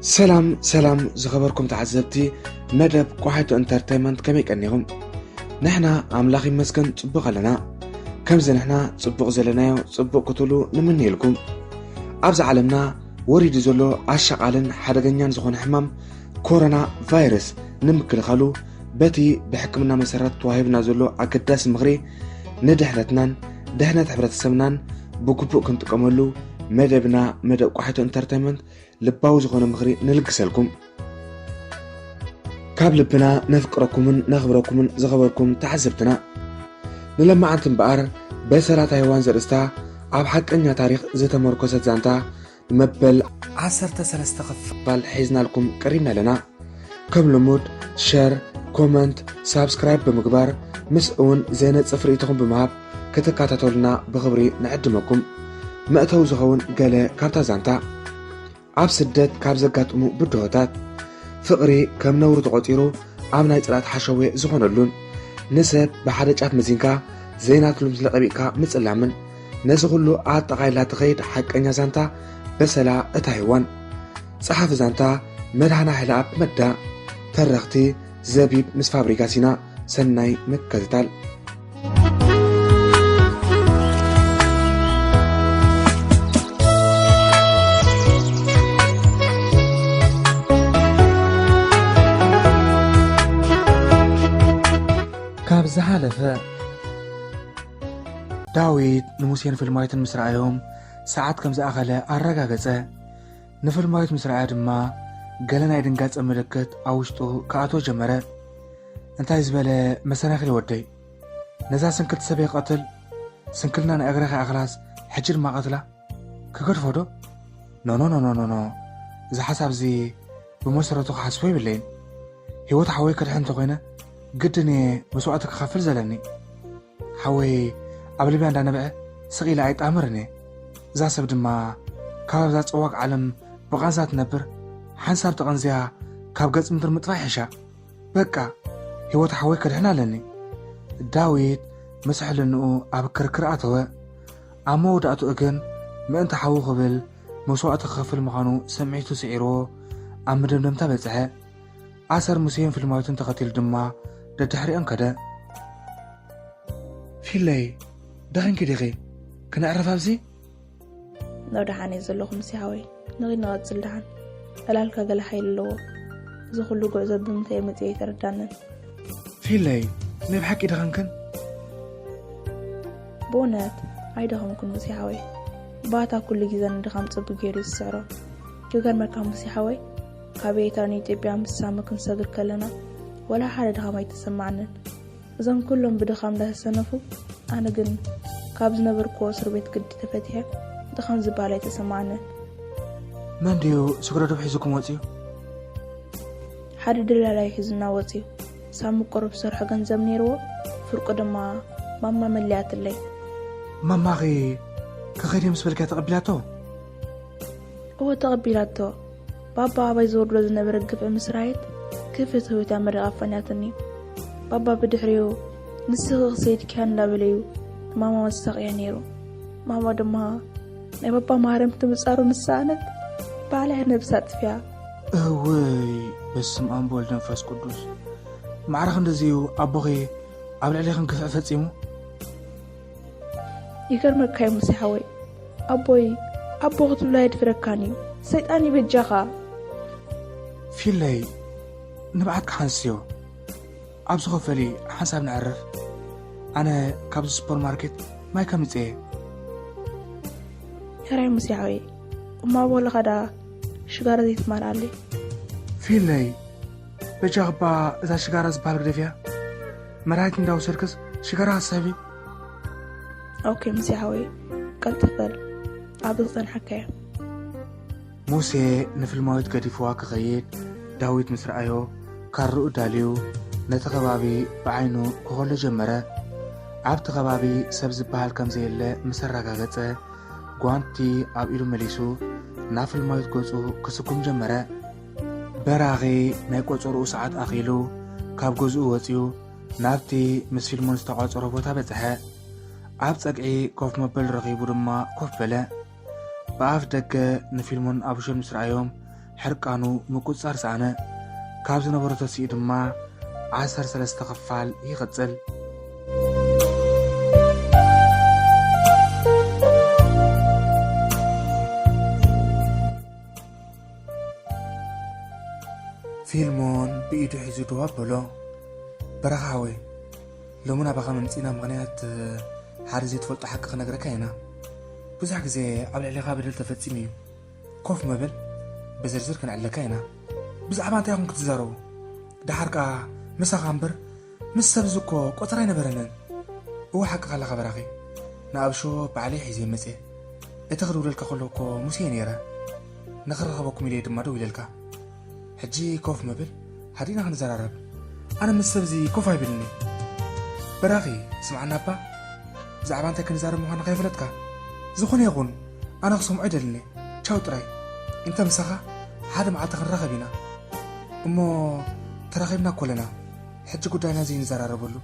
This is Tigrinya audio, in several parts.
ሰላም ሰላም ዝኸበርኩም ተዓዘብቲ መደብ ቆሓይቶ ኢንተርተይመንት፣ ከመይ ቀኒኹም? ንሕና ኣምላኽ ይመስገን ጽቡቕ ኣለና። ከምዚ ንሕና ጽቡቕ ዘለናዮ ጽቡቕ ክትብሉ ንምነየልኩም። ኣብዛ ዓለምና ወሪዱ ዘሎ ኣሻቓልን ሓደገኛን ዝኾነ ሕማም ኮሮና ቫይረስ ንምክልኻሉ በቲ ብሕክምና መሰረት ተዋሂብና ዘሎ ኣገዳሲ ምኽሪ ንድሕነትናን ድሕነት ሕብረተሰብናን ብግቡእ ክንጥቀመሉ መደብና መደብ ቆሓይቶ ኢንተርተይመንት ልባዊ ዝኾነ ምኽሪ ንልግሰልኩም። ካብ ልብና ነፍቅረኩምን ነኽብረኩምን ዝኸበርኩም ተዓዘብትና፣ ንለማዓንቲ እምበኣር በሰላ ታይዋን ዘርእስታ ኣብ ሓቀኛ ታሪኽ ዝተመርኮሰት ዛንታ መበል ዓሰርተ ሰለስተ ክፋል ሒዝናልኩም ቀሪብና ኣለና። ከም ልሙድ ሸር፣ ኮመንት፣ ሳብስክራይብ ብምግባር ምስ እውን ዘይነጽፍ ርእይቶኹም ብምሃብ ክትከታተሉና ብኽብሪ ንዕድመኩም። መእተዊ ዝኸውን ገለ ካብታ ዛንታ። ኣብ ስደት ካብ ዘጋጥሙ ብድሆታት፣ ፍቕሪ ከም ነውሪ ተቖጺሩ ኣብ ናይ ጽላት ሓሸዌ ዝኾነሉን፣ ንሰብ ብሓደ ጫፍ መዚንካ ዘይናትሉ ምስሊ ቀቢእካ ምጽላምን፣ ነዚ ኩሉ ኣጠቓሊላ ትኸይድ ሓቀኛ ዛንታ በሰላ እታ ሄዋን። ጸሓፊ ዛንታ መድሃና ሃይለኣብ መዳ። ተረኽቲ ዘቢብ ምስ ፋብሪጋስ ኢና። ሰናይ ምክትታል። ካብ ዝሓለፈ፣ ዳዊት ንሙሴን ፍልማዊትን ምስ ረኣዮም፣ ሰዓት ከም ዝኣኸለ ኣረጋገጸ። ንፍልማዊት ምስ ረኣያ ድማ፣ ገለ ናይ ድንጋጸ ምልክት ኣብ ውሽጡ ክኣትዎ ጀመረ። እንታይ ዝበለ መሰናኽል ወደይ? ነዛ ስንክልቲ ሰበይ ክቐትል፣ ስንክልና ናይ እግረኻ ይኣኽላስ፣ ሕጂ ድማ ቀትላ? ክገድፎ ዶ? ኖ፣ ኖ፣ ኖ፣ ኖ፣ ኖ፣ ኖ። እዚ ሓሳብ እዚ ብመሰረቱ ክሓስቦ የብለይን። ህይወት ሓወይ ከድሕን እንተኾይነ፣ ግድን እየ መስዋእቲ ክኸፍል ዘለኒ። ሓወይ ኣብ ሊብያ እንዳነበዐ ስቕ ኢለ ኣይጣምርን እየ። እዛ ሰብ ድማ ካብ ኣብዛ ጸዋግ ዓለም ብቓንዛ ትነብር፣ ሓንሳብ ተቐንዝያ ካብ ገጽ ምድሪ ምጥፋእ ይሕሻ። በቃ፣ ህይወት ሓወይ ከድሕን ኣለኒ። ዳዊት ምስ ሕልንኡ ኣብ ክርክር ኣተወ። ኣብ መወዳእትኡ ግን ምእንቲ ሓዉ ክብል መስዋእቲ ክኸፍል ምዃኑ ስምዒቱ ስዒርዎ ኣብ መደምደምታ በጽሐ። ኣሰር ሙሴን ፍልማዊትን ተኸቲሉ ድማ ደድሕሪኦም ከደ። ፊለይ፣ ደኺምኪ ዲኺ? ክነዕርፍ ኣብዚ? ናብ ደሓን እየ ዘለኹ ሙሴ ሓወይ። ንኺድ ንቐጽል ደሓን። ዕላልካ ገለ ሓይሊ ኣለዎ። እዚ ኩሉ ጉዕዞ ብምንታይ መጺኡ ኣይተረዳንን። ፊለይ፣ ናይ ብሓቂ ደኸምክን? ብእውነት ኣይደኸምኩን ሙሴ ሓወይ። ባታ ኩሉ ግዜ ንድኻም ጽቡቕ ገይሩ እዩ ዝስዕሮ። ክገርመካ ሙሴ ሓወይ፣ ካብ ኤርትራ ንኢትዮጵያ ምስ ሳሚ ክንሰግር ከለና፣ ወላ ሓደ ድኻም ኣይተሰማዓንን። እዞም ኩሎም ብድኻም እንዳተሰነፉ፣ ኣነ ግን ካብ ዝነበርኩዎ እስር ቤት ግዲ ተፈቲሐ፣ ድኻም ዝበሃል ኣይተሰማዓንን። መን ድዩ ስግረዶብ ሒዙኩም ወጺኡ? ሓደ ደላላይ ሒዙና ወጺኡ። ሳሚ ቁሩብ ዝሰርሖ ገንዘብ ነይርዎ፣ ፍርቁ ድማ ማማ መሊኣትለይ። ማማኺ ክኸይድ እየ ምስ በልክያ ተቐቢላቶ? እወ፣ ተቐቢላቶ። ባባ ኣባይ ዘውርዶ ዝነበረ ግፍዒ ምስ ረኣየት፣ ክፍትውት እያ መሪቓ ኣፋንያትኒ። ባባ ብድሕሪኡ፣ "ንስኺ ክሰይድኪ እያ" እንዳበለ እዩ ንማማ መሳቕያ ነይሩ። ማማ ድማ፣ ናይ ባባ ማህረምቲ ምጻሩ ምስ ሰኣነት፣ ባዕላ እያ ነብሳ ኣጥፊኣ። እውይ፣ በስመ ኣብ ወወልድ መንፈስ ቅዱስ። ማዕረ ክንድዚ እዩ ኣቦኺ ኣብ ልዕሌኽን ግፍዒ ፈጺሙ? ይገርመካ እዩ ሙሴ ሓወይ። ኣቦይ፣ ኣቦ ክትብሎ ኣየድፍረካን እዩ። ሰይጣን እዩ በጃኻ። ፊለይ፣ ንብዓትካ ሓንስዮ። ኣብዚ ኮፍ በሊ ሓንሳብ ነዕርፍ። ኣነ ካብዚ ሱፐርማርኬት ማይ ከምጽእ እየ። ሕራይ ሙሴ ሓወይ፣ እሞ ኣቦ ለኻ ደኣ ሽጋራ ዘይትማልኣለይ። ፊለይ፣ በጃኺ እባ እዛ ሽጋራ ዝበሃል ግደፍያ። መድሃኒት እንዳወሰድክስ ሽጋራ ክትስሕቢ። ኦኬ ሙሴ ሓወይ፣ ቀልጥፍ በል፣ ኣብዚ ክጸንሓካ እየ። ሙሴ ንፍልማዊት ገዲፍዋ ክኸይድ ዳዊት ምስ ረኣዮ፣ ካርኡ ዳልዩ ነቲ ከባቢ ብዓይኑ ክኸሎ ጀመረ። ኣብቲ ከባቢ ሰብ ዝበሃል ከም ዘየለ ምስ ኣረጋገጸ፣ ጓንቲ ኣብ ኢዱ መሊሱ ናብ ፍልማዊት ገጹ ክስጉም ጀመረ። በራኺ ናይ ቆጸርኡ ሰዓት ኣኺሉ ካብ ገዝኡ ወጺኡ ናብቲ ምስ ፊልሞን ዝተቋጸሮ ቦታ በጽሐ። ኣብ ጸግዒ ኮፍ መበሊ ረኺቡ ድማ ኮፍ በለ። ብኣፍ ደገ ንፊልሞን ኣቡሸን ምስ ረኣዮም ሕርቃኑ ምቁጽጻር ሰኣነ። ካብ ዝነበሮ ተሲኡ ድማ ዓሰርተ ሰለስተ ክፋል ይቕጽል። ፊልሞን ብኢዱ ሒዙ ደው ኣበሎ። በረኻ ሓወይ፣ ሎሚ ናባኻ መምጺእና ምኽንያት ሓደ ዘይትፈልጦ ሓቂ ክነግረካ ኢና። ብዙሕ ግዜ ኣብ ልዕሌኻ በደል ተፈጺሙ እዩ። ኮፍ ምበል፣ ብዝርዝር ክነዕልለካ ኢና። ብዛዕባ እንታይ ኢኹም ክትዛረቡ? ደሓር ከኣ ምሳኻ እምበር ምስ ሰብ እዚ እኮ ቆጸራ ኣይነበረንን። እወ ሓቅኻ ኣለኻ በራኺ። ንኣብሾ ባዕለይ ሒዘ መጽየ። እቲ ክድውለልካ ከሎ እኮ ሙሴ ነይረ። ንኽረኸበኩም ኢለ ድማ ደው ኢለልካ። ሕጂ ኮፍ ምብል፣ ሃዲና ክንዘራረብ። ኣነ ምስ ሰብ እዚ ኮፍ ኣይብልኒ። በራኺ፣ ስምዓና እባ። ብዛዕባ እንታይ ክንዛረብ ምዃንና ከይፈለጥካ። ዝኾነ ይኹን፣ ኣነ ክሰምዖ ኣይደልን እየ። ቻው ጥራይ። እንተ ምሳኻ ሓደ መዓልቲ ክንራኸብ ኢና። እሞ ተራኺብና እኮ ኣለና። ሕጂ ጉዳይና ዘይንዘራረበሉ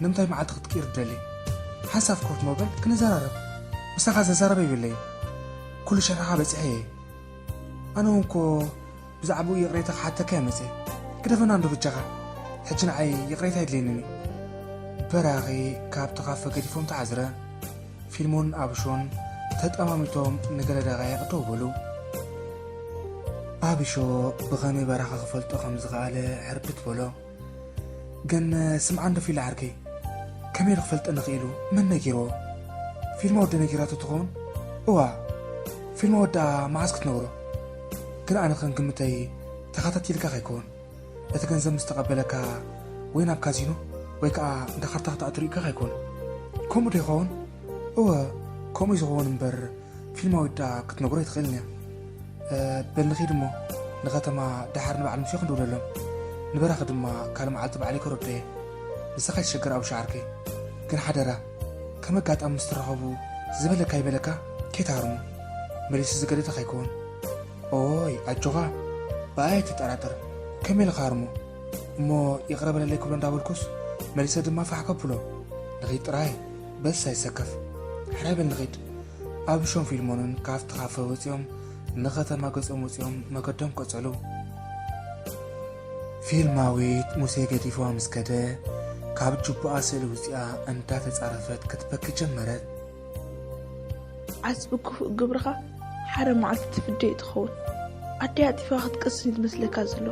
ንምንታይ መዓልቲ ክትቅይር ትደሊ? ሓንሳብ ኮፍ ምበል ክንዘራረብ። ምሳኻ ዘዛረበ የብለይን። ኩሉ ሽሕኻ በጺሐ እየ። ኣነ እውን እኮ ብዛዕባኡ ይቕሬታ ክሓተካ እየ መጺአ። ግደፈና እንዶ በጃኻ። ሕጂ ንዓይ ይቕሬታ የድልየንን እዩ። በራኺ ካብቲ ካፈ ገዲፎም ተዓዝረ። ፊልሞን ኣብሾን ተጠማሚቶም ንገለ ደቓይቕ ደው በሉ። ኣብሾ ብኸመይ በራኺ ክፈልጦ ከም ዝኸኣለ ሕርብት በሎ። ግን ስምዓ እንዶ ፊላ ዓርከይ፣ ከመይ ኢሉ ክፈልጠኒ ክኢሉ? መን ነጊርዎ? ፊልማ ወዲ ነጊራቶ ትኸውን? እዋ፣ ፊልማ ወዲ ደኣ መዓስ ክትነግሮ? ግን ኣነ ከም ግምተይ ተኸታቲልካ ከይከውን። እቲ ገንዘብ ምስ ተቐበለካ ወይ ናብ ካዚኖ ወይ ከኣ እንዳ ካርታ ክተኣቱ ርኢካ ከይኮን። ከምኡ ዶ ይኸውን? እወ፣ ከምኡ እዩ ዝኸውን እምበር፣ ፊልማዊት ደኣ ክትነግሮ ኣይትኽእልን እያ። እ፣ በል ንኺድ እሞ፣ ንኸተማ ደሓር ንበዓል ሙሴ ክንድውለሎም። ንበራኺ ድማ ካልእ መዓልቲ ባዕለይ ከረድኦ እየ። ንስኻ ኣይትሸገር ኣብሾ ዓርከይ። ግን ሓደራ፣ ከም ኣጋጣሚ ምስ ትራኸቡ ዝበለካ ይበለካ፣ ከይትሃርሞ። መሊሱ ዝገደደ ከይከውን። ኦይ፣ ኣጆኻ፣ ብኣይ ኣይትጠራጠር። ከመይ ኢለ ክሃርሞ? እሞ ይቕረ በለለይ ክብሎ እንዳበልኩስ፣ መሊሰ ድማ ፋሕ ከብሎ። ንኺድ ጥራይ፣ በስ ኣይሰከፍ። ሕራይ በል ንኺድ። ኣብሾን ፊልሞንን ካብቲ ካፈ ወጺኦም፣ ንኸተማ ገጾም ወጺኦም መገዶም ቀጸሉ። ፊልማዊት ሙሴ ገዲፍዋ ምስ ከደ፣ ካብ ጁባኣ ስእሊ ውጺኣ እንዳተጻረፈት ክትበኪ ጀመረት። ዓስቢ ክፉእ ግብርኻ ሓደ መዓልቲ ትፍደ እዩ ትኸውን። ኣደይ ኣጢፋ ክትቀስን እዩ ዝመስለካ ዘሎ።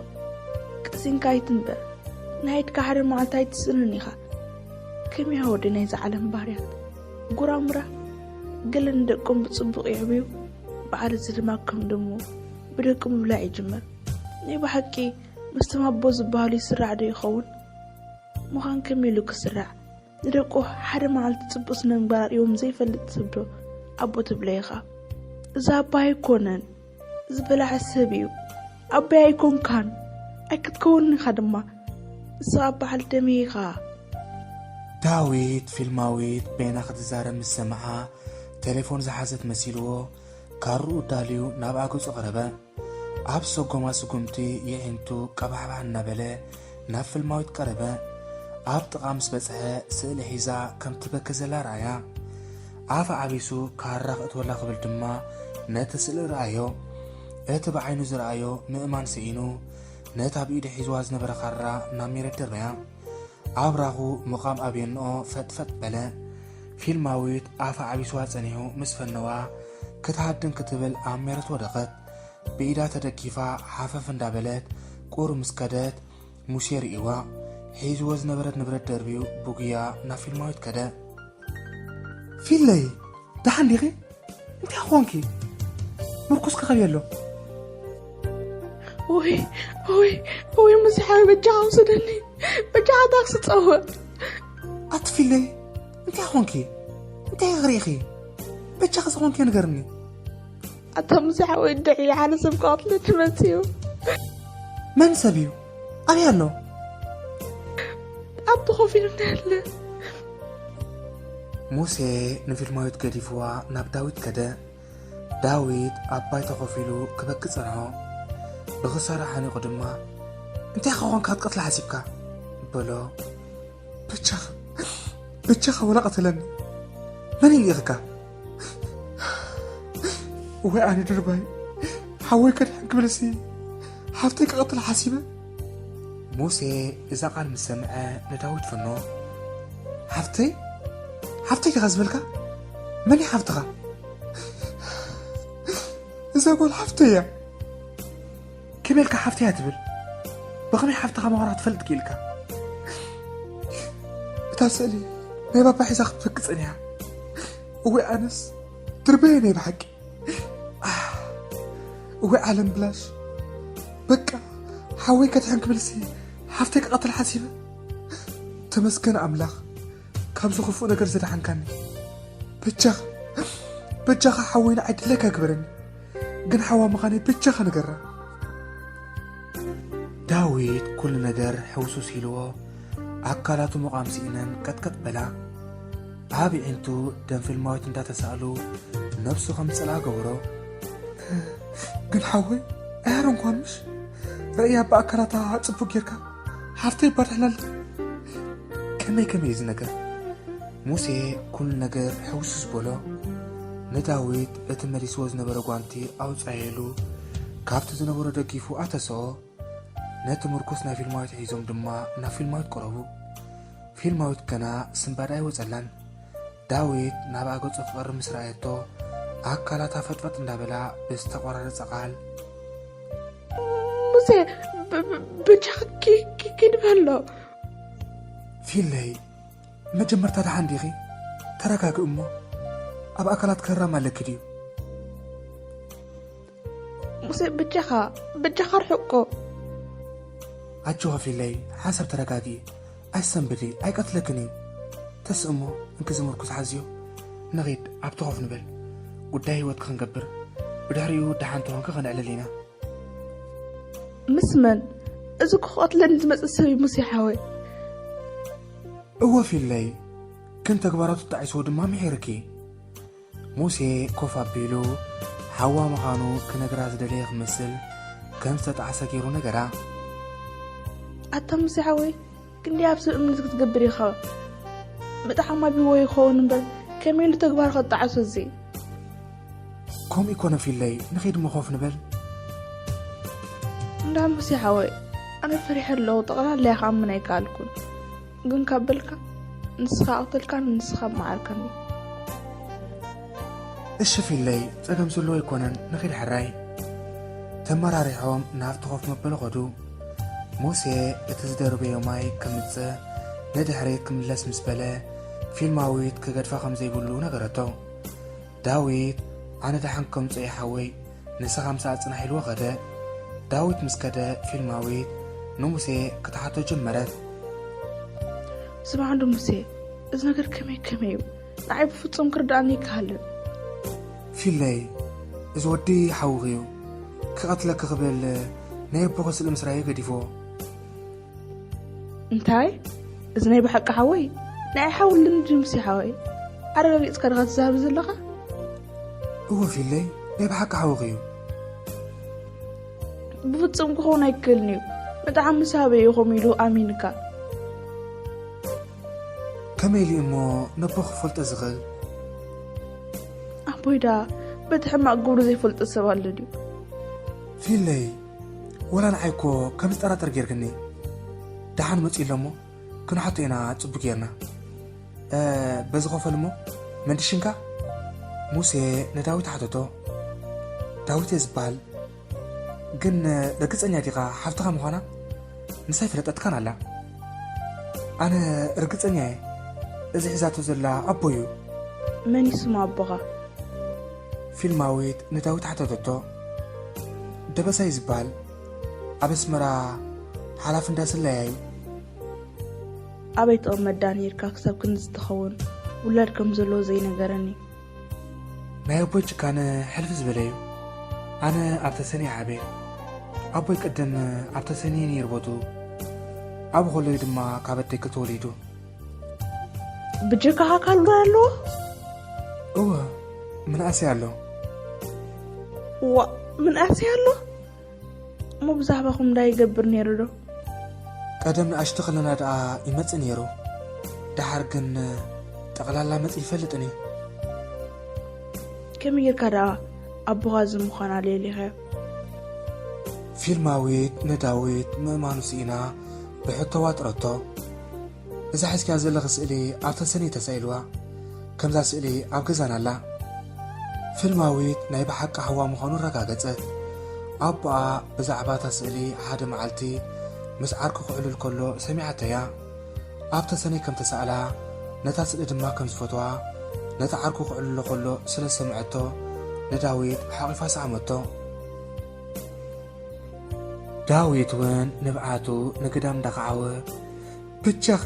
ቀሲንካ ኣይትንበር። ናይ ኢድካ ሓደ መዓልቲ ኣይትስእንን ኢኻ። ከመይ ወዲ ናይዛ ዓለም ባርያት። ጉራምራ ገለ ንደቆም ብጽቡቕ የዕብዩ፣ በዓል እዚ ድማ ከም ደሞ ብደቁ ምብላዕ ይጅምር። ናይ ብሓቂ ምስቶም ኣቦ ዝበሃሉ ይስራዕ ዶ ይኸውን? ምዃን ከመይ ኢሉ ክስራዕ? ንደቁ ሓደ መዓልቲ ጽቡቕ ስነ ምግባር ኣርእዮም ዘይፈልጥ ሰብ ዶ ኣቦ ትብሎ ኢኻ? እዚ ኣቦ ኣይኮነን። ዝበላዐ ሰብ እዩ። ኣቦይ ኣይኮንካን። ኣይክትከውንን ኢኻ ድማ። ንስኻ በዓል ደመይ ኢኻ። ዳዊት ፊልማዊት በይና ክትዛረብ ምስ ሰምዓ፣ ቴሌፎን ዝሓዘት መሲልዎ፣ ካርኡ ዳልዩ ናብኣ ገጹ ቀረበ። ኣብ ሰጎማ ስጉምቲ የዒንቱ ቀባሕባሕ እናበለ ናብ ፊልማዊት ቀረበ። ኣብ ጥቓ ምስ በጽሐ፣ ስእሊ ሒዛ ከም ትበኪ ዘላ ረኣያ። ኣፋ ዓቢሱ ካራ ክእትወላ ክብል ድማ ነቲ ስእሊ ረኣዮ። እቲ ብዓይኑ ዝረኣዮ ምእማን ስኢኑ፣ ነታ ብኢዱ ሒዝዋ ዝነበረ ካራ ናብ መሬት ደርበያ። ኣብራኹ ምቓም ኣብየንኦ ፈጥፈጥ በለ። ፊልማዊት ኣፋ ዓቢስዋ ጸኒሑ ምስ ፈነዋ፣ ክትሃድን ክትብል ኣብ መሬት ወደቐት። ብኢዳ ተደጊፋ ሓፈፍ እንዳበለት ቁር ምስ ከደት፣ ሙሴ ርእይዋ። ሒዝዎ ዝነበረት ንብረት ደርብዩ ብጉያ ናብ ፊልማዊት ከደ። ፊለይ፣ ደሓን ዲኺ? እንታይ ኾንኪ? ምርኩስኪ ከብየ ኣሎ። ወይ፣ ወይ፣ ወይ፣ ሙሴ ሓወይ፣ በጃኻ ውሰደኒ። በጃኻ ታክሲ ጸውዕ። ኣቲ ፊለይ፣ እንታይ ኾንኪ? እንታይ ሪኢኺ? በጃኺ ዝኾንኪ ንገርኒ። ኣታ ሙሴ ሓወይ፣ እንድዒ ሓደ ሰብ ክቐትለኒ መጺኡ። መን ሰብ እዩ? ኣበይ ኣሎ? ኣብቲ ኮፍ ኢሉ እንዳ ያለ። ሙሴ ንፊልማዊት ገዲፍዋ ናብ ዳዊት ከደ። ዳዊት ኣብ ባይታ ኮፍ ኢሉ ክበኪ ጸንሖ። ብኽሳራ ሓኒቑ ድማ፣ "እንታይ ክኾንካ ክትቀትላ ሓሲብካ?" በሎ። "በጃኻ፣ በጃኻ ወላ ቀተለኒ። መን እዩ ልኢኽካ?" "ወይ ኣነ ድርባይ፣ ሓወይ ከድሕን ክብልሲ፣ ሓፍተይ ክቐትል ሓሲበ። ሙሴ እዛ ቃል ምስ ሰምዐ ንዳዊት ፈኖ። ሓፍተይ? ሓፍተይ ዲኻ ዝበልካ? መን እያ ሓፍትኻ? እዛ ጓል ሓፍተይ እያ። ከመይ ኢልካ ሓፍተይ እያ ትብል? ብኸመይ ሓፍትኻ ምዃና ክትፈልጥ ክኢልካ? እታ ስእሊ ናይ ባባ ሒዛ ክትበኪ ጸኒሓ። እወ ኣነስ ድርበየ ናይ ብሓቂ። ኣህ፣ እወ ዓለም ብላሽ። በቃ ሓወይ ከድሕን ክብልሲ ሓፍተይ ክቐትል ሓሲበ። ተመስገን ኣምላኽ ካብዚ ክፉእ ነገር ዘድሓንካኒ። በጃኻ፣ በጃኻ ሓወይ ንዓይ ድለካ ግበረኒ። ግን ሓዋ ምዃነይ በጃኻ ንገራ። ዳዊት ኩሉ ነገር ሕውሱስ ኢልዎ፣ ኣካላቱ ምቋም ስኢነን ቀጥቀጥ በላ። ኣብ ኣዒንቱ ደም ፊልማዊት እንዳተሳእሉ ነብሱ ከም ዝጸልኣ ገበሮ። ግን ሓወይ ኣያረንኳን ምሽ ረእያ ብኣካላታ ጽቡቅ ጌርካ ሓፍተይ ባድሕላል። ከመይ ከመይ እዚ ነገር? ሙሴ ኩሉ ነገር ሕውሱስ በሎ። ንዳዊት እቲ መሊስዎ ዝነበረ ጓንቲ ኣውጻኤሉ፣ ካብቲ ዝነበሮ ደጊፉ ኣተሰኦ። ነቲ ምርኩስ ናይ ፊልማዊት ሒዞም ድማ ናብ ፊልማዊት ቀረቡ። ፊልማዊት ገና ስንባዳ ኣይወጸላን። ዳዊት ናብኣ ገጹ ክቐርብ ምስ ረኣየቶ፣ ኣካላታ ፈጥፈጥ እንዳበላ ብዝተቆራረጸ ቃል፣ "ሙሴ፣ ብ-፣ ብ-፣ ብጃኻ ኪ-፣ ኪ-፣ ኪድ በሎ። ፊለይ፣ መጀመርታ ደሓን ዲኺ? ተረጋግእ እሞ፣ ኣብ ኣካላት ክህረም ኣለኪ ድዩ?" "ሙሴ፣ ብጃኻ፣ ብጃኻ ርሕቆ። ኣጆኻ ፊለይ፣ ሓንሳብ ተረጋጊ። ኣይሰንብዲ፣ ኣይቀትለክን እዩ። ተስእ እሞ፣ እንኪ እዚ ምርኩስ ሓዝዮ። ንኺድ፣ ኣብቲ ኮፍ ንበል። ጉዳይ ህይወትኪ ክንገብር። ብድሕሪኡ ደሓን ተኾንኪ ከነዕልል ኢና።" "ምስ መን? እዚ እኮ ክቐትለኒ ዝመጽእ ሰብ እዩ ሙሴ ሓወይ።" "እወ ፊለይ፣ ግን ተግባራቱ ተጣዒስዎ ድማ ምሒርኪ። ሙሴ ኮፍ ኣቢሉ፣ ሓዋ ምዃኑ ክነግራ ዝደለየ ክመስል፣ ከም ዝተጣዕሰ ገይሩ ነገራ። ኣታ ሙሴ ሓወይ፣ ክንደይ ኣብ ሰብ እምነት ክትገብር ኢኻ? ብጣዕሚ ኣቢዎ ይኸውን እምበር፣ ከመይ ኢሉ ተግባር ከጣዕሶ እዚ?" "ከምኡ ይኮነ ፊለይ፣ ንኺድ እሞ ኮፍ ንበል።" "እንዳ ሙሴ ሓወይ፣ ኣነ ፈሪሐ ኣለኹ፣ ጠቕላላ ክኣምን ኣይከኣልኩን። ግን ካብ በልካ፣ ንስኻ ኣቕተልካኒ፣ ንስኻ መዓርካኒ። እሺ ፊለይ፣ ጸገም ዘለዎ ኣይኮነን፣ ንኺድ ሕራይ።" ተመራሪሖም ናብቲ ኮፍ መበሊ ኸዱ። ሙሴ እቲ ዝደርበዮ ማይ ከምጽእ ንድሕሪት ክምለስ ምስ በለ፣ ፊልማዊት ክገድፋ ከም ዘይብሉ ነገረቶ። ዳዊት፣ "ኣነ ደሓን ከምጽኦ እየ ሓወይ፣ ንስኻ ምሳኣ ጽናሕ" ኢልዎ ከደ። ዳዊት ምስ ከደ፣ ፊልማዊት ንሙሴ ክትሓቶ ጀመረት። "ስማዕ እንዶ ሙሴ፣ እዚ ነገር ከመይ ከመይ እዩ? ንዓይ ብፍጹም ክርድኣኒ ኣይከኣልን።" "ፊለይ፣ እዚ ወዲ ሓውኺ እዩ። ክቐትለኪ ክብል ናይ ኣቦኺ ስእሊ ምስ ረኣየ ገዲፍዎ።" "እንታይ? እዚ ናይ ብሓቂ ሓወይ? ንዓይ ሓው ኣለኒ ድዩ ሙሴ ሓወይ? ኣረጋጊጽካ ዲኻ ትዛረብ ዘለኻ?" "እወ ፊለይ፣ ናይ ብሓቂ ሓውኺ እዩ።" "ብፍጹም ክኸውን ኣይክእልን እዩ። ብጣዕሚ ምስ ሃበ እዩ ከምኡ ኢሉ ኣሚንካ።" "ከመይ ኢሉ እሞ ነቦ ክፈልጦ ዝኽእል?" "ኣቦይ ደኣ በቲ ሕማቕ ግብሩ ዘይፈልጦ ሰብ ኣሎ ድዩ?" "ፊለይ፣ ወላ ንዓይ እኮ ከም ዝጠራጠር ጌርክኒ። ደሓን መጺኡ ኣሎ እሞ ክንሓቶ ኢና ጽቡቕ ጌርና። እ፣ በዚ ኮፈል እሞ መንድሽንካ?" ሙሴ ንዳዊት ሓተቶ። "ዳዊት እየ ዝበሃል። ግን ርግጸኛ ዲኻ ሓፍትኻ ምዃና? ንሳ ኣይፈለጠትካን ኣላ። ኣነ ርግጸኛ እየ፣ እዚ ሒዛቶ ዘላ ኣቦይ እዩ።" "መን እዩ ስሙ ኣቦኻ?" ፊልማዊት ንዳዊት ሓተተቶ። "ደበሳይ ዝበሃል፣ ኣብ ኣስመራ ሓላፊ እንዳ ስለያ እዩ።" "ኣበይ ትቕመጥ ዳ ነይርካ ክሳብ ክንድዚ ትኸውን? ውላድ ከም ዘለዎ ዘይነገረኒ?" "ናይ ኣቦይ ጭካነ ሕልፍ ዝበለ እዩ። ኣነ ኣብ ተሰንየ ዓብየ። ኣቦይ ቅድም ኣብ ተሰንየ ነይሩ ቦትኡ። ኣብኡ ከሎ እዩ ድማ ካብ ኣደይ ተወሊዱ።" "ብጀካኻ ካልእ ውላድ ኣለዎ?" "እወ፣ ምንኣሰይ ኣሎ።" "ዋ፣ ምንኣሰይ ኣሎ? እሞ ብዛዕባኹም እንታይ ይገብር ነይሩ ዶ?" "ቀደም ንኣሽቱ ከለና ደኣ ይመጽእ ነይሩ። ደሓር ግን ጠቕላላ መጺኡ ይፈልጥን እዩ።" "ከመይ ጌርካ ደኣ ኣቦኻ እዚ ምዃና ለይሊኻዮ?" ፊልማዊት ንዳዊት ምእማኑ ስኢና ብሕቶ ዋጥረቶ። እዛ ሒዝክያ ዘለኺ ስእሊ ኣብ ተሰነይ ተሳኢልዋ። ከምዛ ስእሊ ኣብ ገዛና ኣላ። ፊልማዊት ናይ ብሓቂ ሓዋ ምዃኑ ኣረጋገጸት። ኣቦኣ ብዛዕባ እታ ስእሊ ሓደ መዓልቲ ምስ ዓርኩ ክዕልል ከሎ ሰሚዓቶ እያ። ኣብ ተሰነይ ከም ተሳእላ፣ ነታ ስእሊ ድማ ከም ዝፈትዋ፣ ነታ ዓርኩ ክዕልሎ ከሎ ስለ ዝሰምዐቶ፣ ንዳዊት ሓቒፋ ሰኣመቶ። ዳዊት እውን ንብዓቱ ንግዳም እንዳኸዓወ፣ በጃኺ፣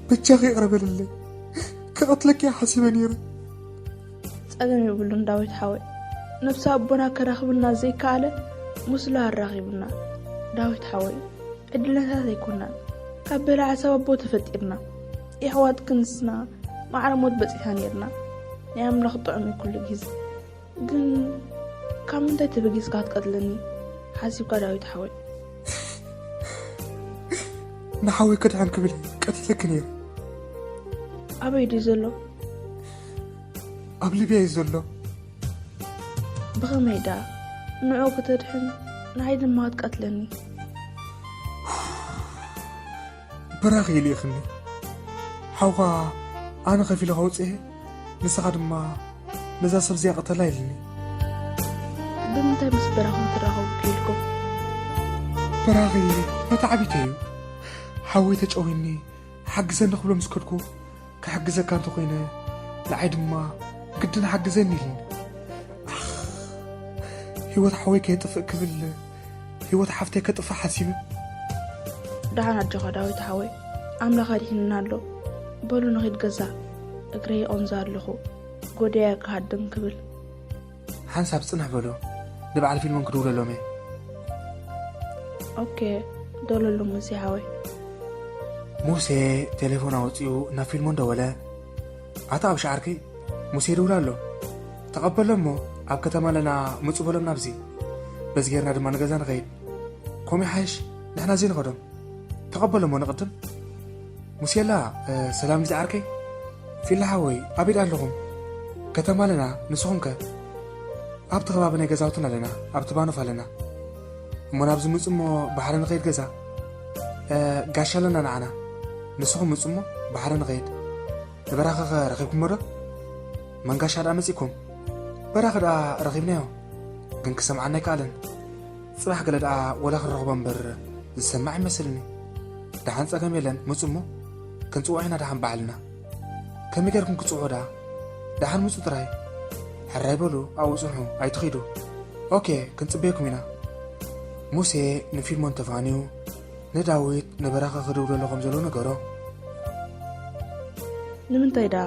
በጃኺ ይቕረ በልለይ፣ ክቐትለኪ እየ ሓሲበ ነይረ። ጸገም የብሉን ዳዊት ሓወይ፣ ነብሲ ኣቦና ከራኽብና ዘይከኣለ፣ ምስሉ ኣራኺቡና። ዳዊት ሓወይ፣ ዕድለኛታት ኣይኮናን። ካብ በላዕ ሰብ ኣቦ ተፈጢርና። የሕዋት ክንስና፣ ማዕረ ሞት በጺሕና ነይርና። ናይ ኣምላኽ ጥዑም እዩ ኩሉ ግዜ። ግን ካብ ምንታይ ተበጊስካ ክትቀትለኒ ሓሲብካ ዳዊት ሓወይ? ንሓወይ ክድሕን ክብል ቀቲለኪ ነይረ። ኣበይ ድዩ ዘሎ? ኣብ ሊብያ እዩ ዘሎ። ብኸመይ ደኣ ንዕኡ ክተድሕን ንዓይ ድማ ክትቀትለኒ? በራኺ ኢሉ ኢኽኒ። ሓውኻ ኣነ ከፊለ ከውፅኤ፣ ንስኻ ድማ ነዛ ሰብ እዚኣ ቅተላ ኢልኒ። ብምንታይ ምስ በራኺ ክትራኸቡ ክኢልኩም? በራኺ መታዕቢተይ እዩ። ሓወይ ተጨዊኒ ሓግዘኒ ክብሎ ምስ ከድኩ፣ ክሕግዘካ እንተኾይነ ንዓይ ድማ ግድን ሓግዘኒ ኢልኒ። ኣኽ፣ ህይወት ሓወይ ከየጥፍእ ክብል ህይወት ሓፍተይ ከጥፍእ ሓሲበ። ደሓን ኣጆኻ ዳዊት ሓወይ፣ ኣምላኽ ኣድሒኑና ኣሎ። በሉ ንኺድ ገዛ፣ እግረይ ይቐንዞ ኣለኹ፣ ጎደያ ክሃድም ክብል። ሓንሳብ ጽንሕ በሉ፣ ንበዓል ፊልሞን ክድውለሎም እየ። ኦኬ፣ ደውለሎም ሙሴ ሓወይ። ሙሴ ቴሌፎን ኣውጺኡ ናብ ፊልሞን ደወለ። ኣታ ኣብ ሻዓርከይ፣ ሙሴ ይድውል ኣሎ። ተቐበሎ እሞ ኣብ ከተማ ኣለና ምጹ በሎም ናብዚ። በዚ ጌርና ድማ ንገዛ ንኸይድ። ከምኡ ይሓይሽ፣ ንሕና እዚ ንኸዶም። ተቐበሎ እሞ ንቕድም። ሙሴላ፣ እ፣ ሰላም ልጅ ዓርከይ። ፊላ ሓወይ፣ ኣበይ ደኣ ኣለኹም? ከተማ ኣለና፣ ንስኹም ከ? ኣብቲ ከባቢ ናይ ገዛውትና ኣለና፣ ኣብቲ ባኖፍ ኣለና። እሞ ናብዚ ምጹ እሞ ባሕሪ ንኸይድ ገዛ። እ፣ ጋሻ ኣለና ንዓና። ንስኹም ምጹ እሞ ባሕሪ ንኸይድ። ንበራኺ ኸ ረኺብኩሞ ዶ? መንጋሻ ደኣ መጺእኩም? በራኺ ደኣ ረኺብናዮ፣ ግን ክሰምዓና ኣይከኣለን። ጽባሕ ገለ ደኣ ወላ ክንረኽቦ እምበር ዝሰማዕ ይመስልኒ። ደሓን ጸገም የለን፣ ምጹ እሞ ክንጽውዖ ኢና ደሓን ባዕልና። ከመይ ጌርኩም ክትጽውዑ ደኣ? ደሓን ምጹ ጥራይ። ሕራይ በሉ፣ ኣብኡ ጽንሑ፣ ኣይትኺዱ። ኦኬ፣ ክንጽበየኩም ኢና። ሙሴ ንፊልሞን ተፋንዩ፣ ንዳዊት ንበራኺ ክድውለሉ ከም ዘሎ ነገሮ። ንምንታይ ደኣ?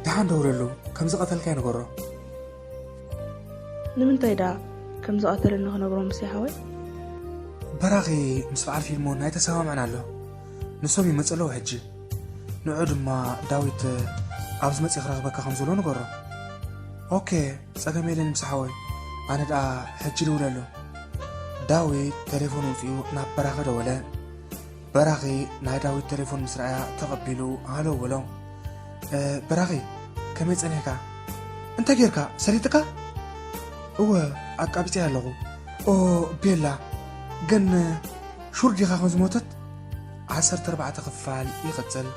ደሓን ደውለሉ፣ ከም ዝቐተልካዮ ንገሮ። ንምንታይ ደኣ ከም ዝቐተለኒ ክነግሮ ሙሴ ሓወይ? በራኺ ምስ በዓል ፊልሞን ኣይተሰማምዐን ኣሎ። ንሶም ይመጹ ኣለዉ ሕጂ። ንዑ ድማ ዳዊት ኣብዚ መጺኡ ክረኽበካ ከም ዘሎ ንገሮ። ኦኬ፣ ጸገም የለን ምስ ሓወይ። ኣነ ደኣ ሕጂ ድውለሉ። ዳዊት ቴሌፎን ኣውጺኡ ናብ በራኺ ደወለ። በራኺ ናይ ዳዊት ቴሌፎን ምስ ረኣያ ተቐቢሉ ሃሎ በሎ። "እ፣ በራኺ፣ ከመይ ጸኒሕካ? እንታይ ጌርካ? ሰሊጥካ?" "እወ፣ ኣቃቢጸያ ኣለኹ። ኦ፣ ቤላ፣ ግን ሹር ዲኻ ከም ዝሞተት?" ዓሰርተ ኣርባዕተ ክፋል ይቕጽል።